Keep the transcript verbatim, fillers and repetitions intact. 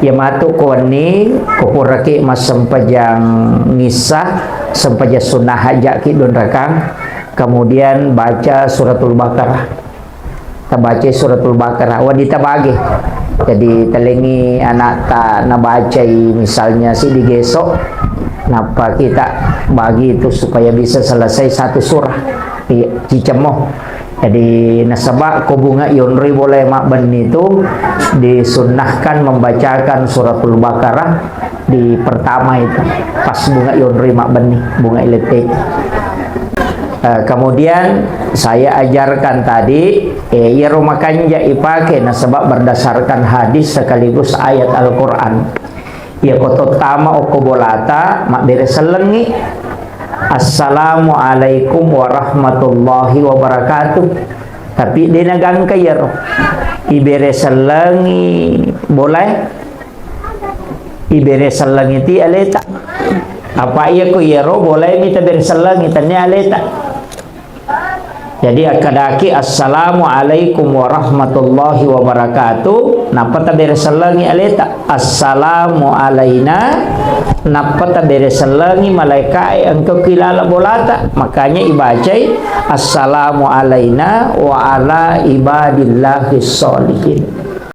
Iya matu ko wenni, ko puraki massempajang ngissa, sempajang sunnah hajaki dua rakang, kemudian baca suratul Baqarah. Tabacai suratul Baqarah, wedding tabagi. Jadi, talengi anakta nabacai misalnya siddi geso, nappa kita bagi itu supaya bisa selesai satu surah. Iya, cicemmo. Jadi, nasaba ko bunga yonroi bolae mabbenni tu disunnahkan membacakan suratul Baqarah di pertama itu, pas bunga yonroi mabbenni, bunga ilette. Eh, kemudian saya ajarkan tadi, eh, iyaro makanja ipake nasaba berdasarkan hadis sekaligus ayat Al-Quran. Iya ko tottama okko bolata, mabbere sellengngi, "Assalamualaikum warahmatullahi wabarakatuh." Tapi de nagangka iyaro. Ibere sellengngi bolae, ibere sellengngi ti aleta. Apa iya ko iyaro bolae mi tabere sellengngi, tennia aleta. Jadi akkadaki, "Assalamualaikum warahmatullahi wabarakatuh." Nappa tabere sellengngi aleta, "Assalamu alaina." Nappa tabere sellengngi malaikae engka ki laleng bolata. Makanya ibacai, "Assalamu alaina wa ala ibadillahis sholihin."